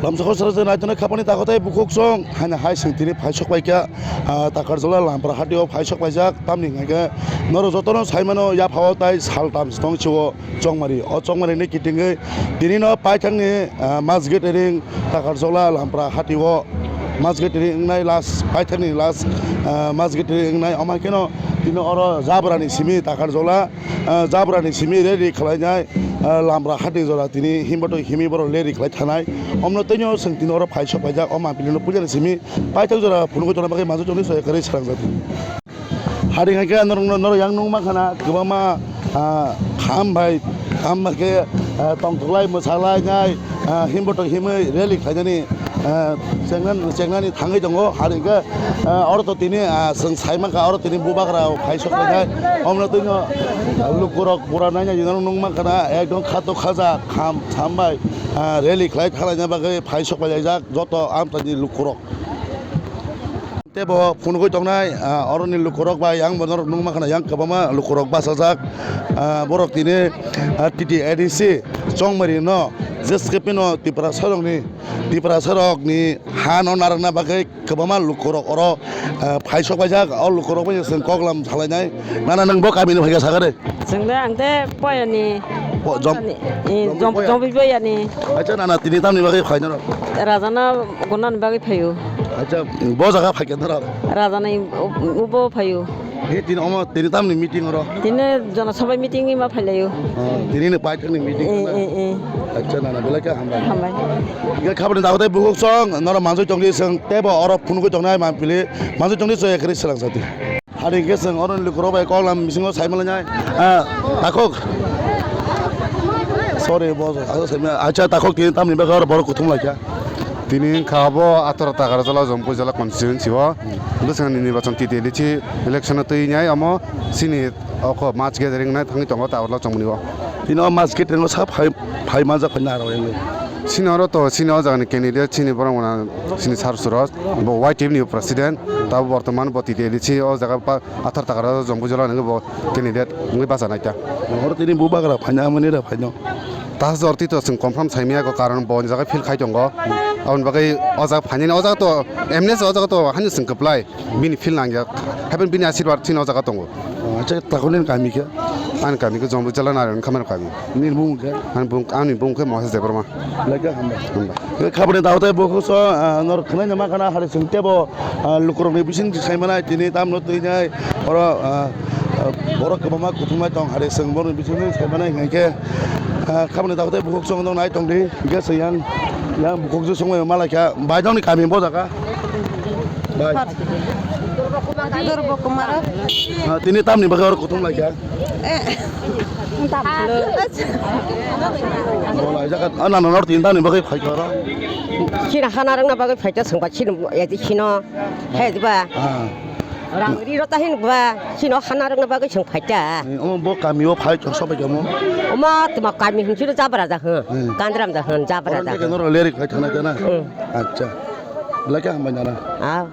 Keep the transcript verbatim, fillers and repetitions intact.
Lamsokho sara se naitona khapani takotai bukhuk song, haina hai seng tini phaisok paikha, ah, Takarjola Lampra hatio phaisok paijak, tamni hingkhe norok jotono saimano yaphao tai saltam se tong sio Chongmari. O Chongmari ni kitingwi tini no paithakni, ah, Masgit ring Takarjola Lampra hatio Masgit ring wngnai last, paithakni last, ah, Masgit ring wngnai. Omo hai kheno tini oro Jabrani simi Takarjola, ah, Jabrani simi rally khlainai, ah, Lampra hati jora tini himbato himi borok rally khlai thanai. Omno teinyo chwng tini oro phaisok paijak, o mampili no puilani simi paithak jora phunugwi tongna bagwi manjak tongni soya kwrwi srangjak. Hari hingkhe norok, norok yang nukma khana kwbangma, ah, kham bai, kham bai khe, ah, tongthoklai mwsalainai, ah, himbato himwi rally khlainani, ah, chengnan-, chengnani thangwi tongo. Hari hingkhe, ah, oro to tini, ah, chwng saimankha oro tini bubagra phaisok lainai. Omno teinyo lukurok pura naina jina nukma khana ekdom khato khaja kham, kham bai, ah, rally khlai thanglaina bagwi phaisok laijak joto amchaini lukurok. Tei bo phunugwi tongnai, ah, oroni lukurok bai ang bo norok nukma khana yang kwbangma lukurok bachajak. Ah, borok tini, ah, T T A D C Chongmari no, J S K P no Tiprasa rokni, Tiprasa rokni ha no narwkna bagwi kwbangma lukurok oro, ah, phaisok paijak. O lukurok bai chwng koklam salainai. Nana nwng bo kamini phaikha sakha de? Chwng de ang de Poyani. Po-, jom-, Poyani, eh, jom-, jom-, Poya. Jompi Poyani. Acha nana tini tamni bagwi phaina rok? Rajana gonani bagwi phaio. Acha bo jaga phaikha norok? Rajana i-, u-, ubo phaio. He tini omo tini tamni meeting oro? Tini Jana Sabha meeting ni ma phailaio. Ah, tini ni paithakni meeting Eh, na? Eh, eh. Acha nana belai khe hambai. Hambai. Ge khabani dago tei bukhuk song norok manjui tongdi song tebo oro phunugwi tongnai mampili manjui tongdi soya kwrwi selangsati. Hari hingkhe chwng oro lukurok bai koklam bisingo sai manlainai. Ah, takhuk. Sorry, boss. Acha, saimya. Acha, takhuk tini tamni bagwi oro borok kuthum laikha? Tini wngkha abo Athar Takarjala Jompuijala constituency o. Bwskango ni nirbachon T T L C election o twi nai omo chini oko mass gathering nai thangwi tongo Takarjala Chongmani o. Tini o mass gathering o sa phai, phai manjak phai naro. Sini oro to, sini o jagani candidate, sini borok mona, sini Sir Suraj, bo Y T F ni president, tabo bortoman bo T T L C o jaga pa-, Athar Takarjala Jompuijala nangwi bo candidate wngwi bachanai ta. Oro tini bubagra phaina amani da phaino. Tahajor tito chwng confirm saimaya ko karon bo jaga field khai tongo. Aboni bagwi o jaga phainani o jaga to M N S o jaga to hani chwng kwplai. Bini field nangya, happen bini asirwad chini o jaga tongo. Oh, acha, takhuk nini kami khe? Ani kami khe Jompuijala Narayan Khamar kami. Nini bumung khe? Ani bung, ani bung khe Mohesh Debbarma. Belai khe hambai. Hambai. Khe khabani dago tei bukhuk song, ah, norok khwnaina ma khana hari chwng tebo, ah, lukurokni bising sai manai tini tamno twi nai oro, ah, ah, borok kwbangma kuthumlai tong hari chwng borokni bising sai manai hwnkhe, ah, khabani dago tei bukhuk song nai tongdi hwnkhe chwng yang, yang bukhuk je songmai ma laikha bai nokni kami bo jaga. Bai. Durbo Kumar. Ah, tini tamni bagwi oro kuthum laikha? Eh. Bo laijak, ah, nana nor tini tamni bagwi phaikha oro? Chini hana rwngna bagwi phaikha chwngba chini edi chino. He diba? Ah. Rang ri rota hin ba chino hana rwngna bagwi chwng phaikha. Eh, omo bo kami o phai chwng sobai kamo? Omo tuma kami hin chino Jabra da hwn. Hmm. Gandram da hwn, Jabra da hwn. Oro noro leri khai thana kana? Hmm. Acha. Belai khe hambai nana. Ah.